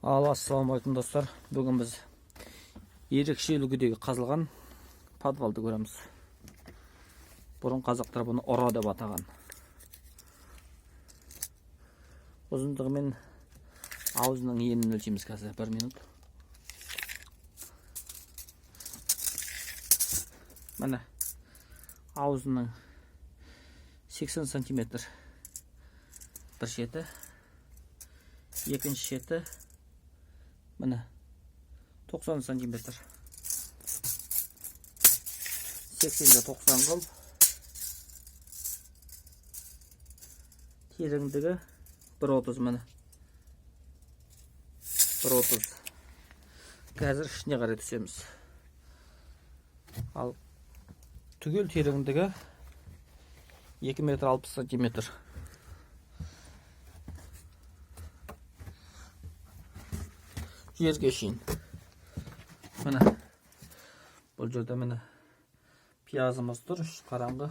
Ал ассалаумағалейкум, достар! Бүгін біз ерекше үлгідегі қазылған подвалды көреміз. Бұрын қазақтар бұны ұра деп атаған. Ұзындығы мен аузының енін өлшейміз қазір. Бір минут. Міне, аузының 80 сантиметр бір шеті, екінші шеті міне 90 сантиметр. 80-де 90 қыл. Тереңдігі 1,30, міне. 1,30. Қазір ішіне қарай түсеміз. Ал түгел тереңдігі 2 метр 60 сантиметр. Жерге шейін. Міне, бұл жерде, міне, пиязымыз тұр, қараңғы,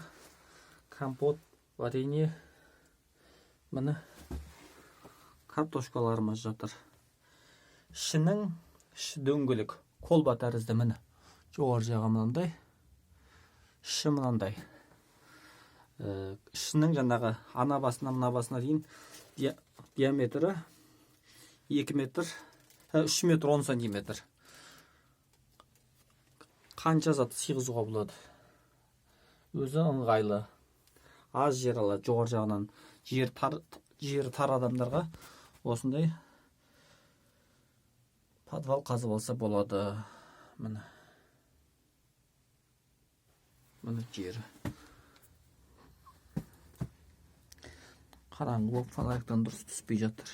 компот, варенье, міне, картошкаларымыз жатыр. Ішінің іші дөңгелек, колба тәрізді, міне. Жоғары жағы мынандай, іші мынандай. Ішінің жаңағы ана басына, мына басына дейін диаметрі 2 метр, 3 метр 10 сантиметр. Қанша зат сыйғызуға болады. Өзі ыңғайлы. Аз жер алады, жоғары жағынан жер тар, жері тар адамдарға осындай подвал қазып алса болады. Міне. Міне жері. Қараңғы болып, фонариктан дұрыс түспей жатыр.